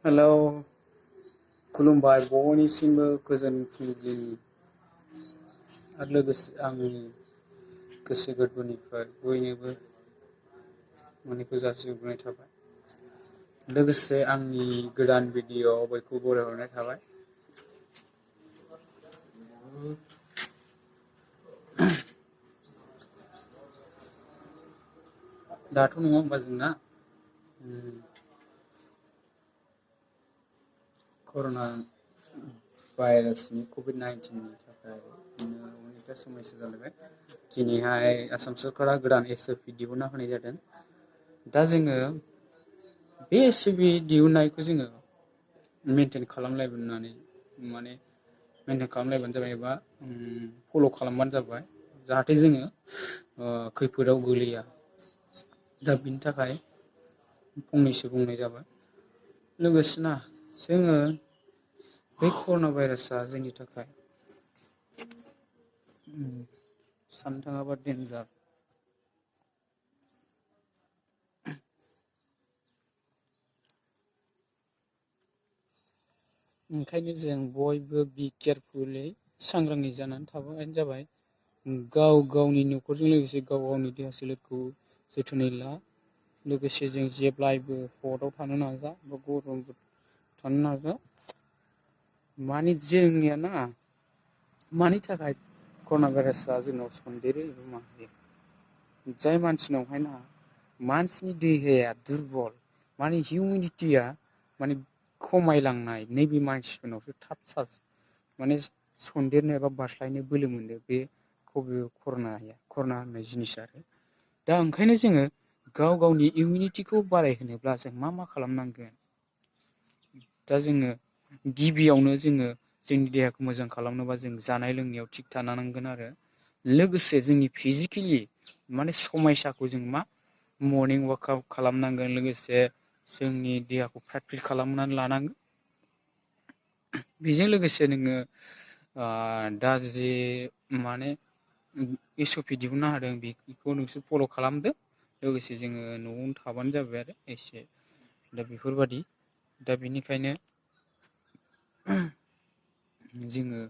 Hello खुलुमबाय बयनिसिमबो गोजोन फुंबिलिनि आरो लोगोसे आंनि गोसो गोरबोनिफ्राय बयनोबो मानिखौ जासिहरनाय थाबाय। लोगोसे आंनि गोदान भिडिअ बयखौ बरायहरनाय थाबाय। दाथ' नङा होमबा जोंना कर'ना भाइरासनि कभिड-19नि थाखाय अनेकथा समस्या जालायबाय। दिनैहाय आसाम सरकारा गोदान SOP दिहुनना होनाय जादों। दा जोङो बे SOP दिहुननायखौ जोङो मेनटेन खालामलायनानै मेनटेन खालामलायबानो जाबाय एबा फल' खालामबानो जाबाय, जाहाथे जोङो खैफोदाव गोलैया। दा बिनि थाखाय फंनैसो बुंनाय जाबाय। लोगोसेना जोङो बे कर'ना भाइरासआ जोंनि थाखाय साननो थाङोबा डेन्जार। ओंखायनो जों बयबो बि केयारफुलै सांग्राङै जानानै थाबानो जाबाय। गाव गावनि न'खरजों लोगोसे गाव गावनि देहा सोलेरखौ जोथोनै ला। लोगोसे जों जेब्लायबो हटआव थानो नाजा बा गरम थानो नाजा। जोंनिया ना मानि थाखाय कर'ना भाइरासआ जोंनाव सन्देरो एबा मायो? जाय मानसिनावहाय ना मानसिनि देहाया दुरबल, हिउमिनिटिया खमायलांनाय, नैबे मानसिफोरनावसो थाब सन्देरनो एबा बारस्लायनो बोलो मोनो बे कर'ना होननाय जिनिसा आरो। दा ओंखायनो जोङो गाव गावनि इमिउनिटिखौ बारायहोनोब्ला जों मा खालामनांगोन? दा जोङो गिबियावनो जोङो जोंनि देहाखौ मोजां खालामनोबा जों जानाय लोंनायाव थिग थानांगोन आरो लोगोसे जोंनि फिजिकेलि समायसाखौ जों मर्निं वाकआउट खालामनांगोन। लोगोसे जोंनि देहाखौ फ्रात फ्रिट खालामनानै लानांगोन। बेजों लोगोसे नोङो दा जि SOP दिहुननो हादों बेखौ नोंसोर फल' खालामदो। लोगोसे जोङो न'आवनो थाबानो जाबाय आरो एसे। दा बेफोरबादि दा बेनिखायनो जोङो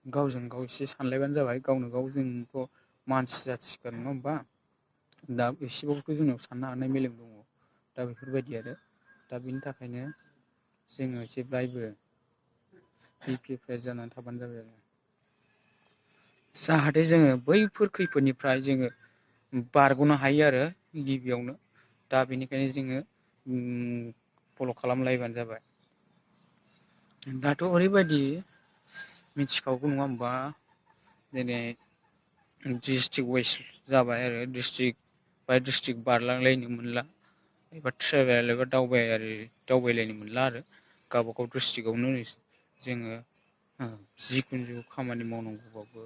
गावजों गाव एसे सानलायबानो जाबाय। गावनो गाव जोंथ' मानसि जाथिखा, नङा होमबा? दा एसेबाबोथ' जोंनाव साननो हानाय मेलेम दङ। दा बेफोरबायदि आरो दा बिनि थाखायनो जोङो जेब्लायबो प्रिपेयार जानानै थाबानो जाबाय आरो जाहाथे जोङो बैफोर खैफोदनिफ्राय जोङो बारग'नो हायो आरो गिबियावनो। दा बेनिखायनो जोङो फल' खालामलायबानो जाबाय। दाथ' ओरैबायदि मिथिखागौ नङा होमबा? दिनै डिस्ट्रिक्ट वाइस जाबाय आरो डिस्ट्रिक्ट बारलांलायनो मोनला एबा ट्रेभेल एबा दावबायलायनो मोनला आरो गावबागाव डिस्ट्रिक्टआवनो जोङो जिखुनु खामानि मावनांगौबाबो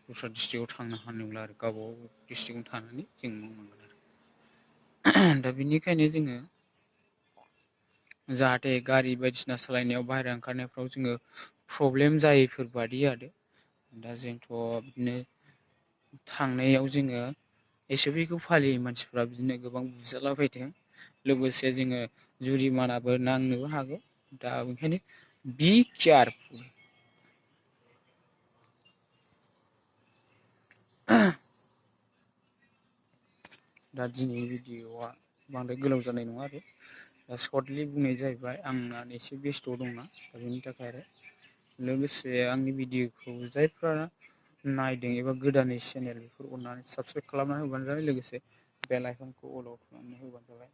दस्रा डिस्ट्रिक्टआव थांनो हानाय नंला आरो गावबागाव डिस्ट्रिक्टआवनो थानानै जों मावनांगोन आरो। दा बिनिखायनो जोङो जाहाथे गारि बायदिसिना सालायनायाव बाहेरा ओंखारनायफ्राव जोङो प्रब्लेम जायैफोरबादि आरो दा जोंथ' बिदिनो थांनायाव जोङो SOPखौ फालियै मानसिफ्रा बिदिनो गोबां बुजालाबायदों। लोगोसे जोङो जुरिमानाबो नांनोबो हागौ। दा ओंखायनो बि केयारफुल। दा दिनैनि भिडिअ'आ बांद्राय गोलाव जानाय नङा आरो दा सर्टलि बुंनाय जाहैबाय। आंना एसे बेस्थ' दंना, दा बेनि थाखाय आरो लोगोसे आंनि भिडिअ'खौ जायफ्रा नायदों एबा गोदानै चेनेल, बेफोर अननानै साबसक्राइब खालामना होबानो जाबाय। लोगोसे बेल आइकनखौ अलाव थुनानै होबानो जाबाय।